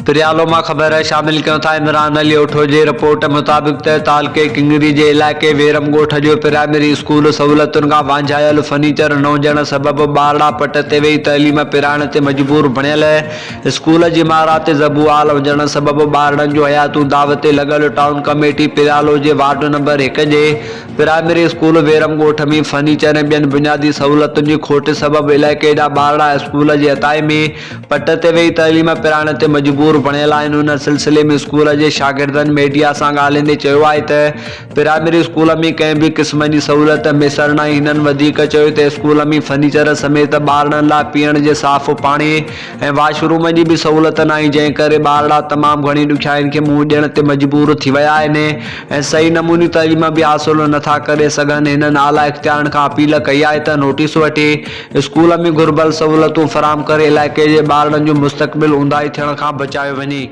پريالو مان خبر شامل ڪيون ٿا عمران علي اوٺو جي رپورٽ مطابق ته تعلقي ڪنگري جي علائقي ويرم ڳوٺ جو پرائمري اسڪول سهولتن کان وانجهايل فرنيچر نه هجڻ سبب ٻارڙا پٽ تي ويهي تعليم پرائڻ تي مجبور بڻيل اسڪول جي عمارت زبون حال هجڻ سبب ٻارڙن جون حياتيون داء تي لڳل ٽائون ڪميٽي پريالو جي وارڊ نمبر هڪ جي پرائمري اسڪول ويرم ڳوٺ ۾ فرنيچر ۽ ٻين بنيادي سهولتن جي کوٽ سبب علائقي جا ٻارڙا اسڪول جي عطائي ۾ پٽ تي ويهي تعليم پرائڻ تي مجبور بڻيل آهن ان سلسلي ۾ اسڪول جي شاگردن ميڊيا سان ڳالهيندي چيو آهي ته پرائمري اسڪول ۾ ڪنهن به قسم جي سهولت ميسر ناهي هنن وڌيڪ چيو ته اسڪول ۾ فرنيچر سميت ٻارڙن لاء پيئڻ جي صاف پاڻي ۽ واش روم جي به سهولت ناهي جنهن ڪري ٻارڙا تمام گهڻي ڏکيائين کي منهن ڏيڻ تي مجبور ٿي ويا آهن ۽ صحيح نموني تعليم به حاصل نٿا ڪري سگهن هنن اعليٰ اختيارين کان اپيل ڪئي آهي ته نوٽيس وٺي اسڪول ۾ گهربل سهولتون فراهم ڪري علائقي جي ٻارڙن جو مستقبل اونداهي ٿيڻ کان بچايو وڃي.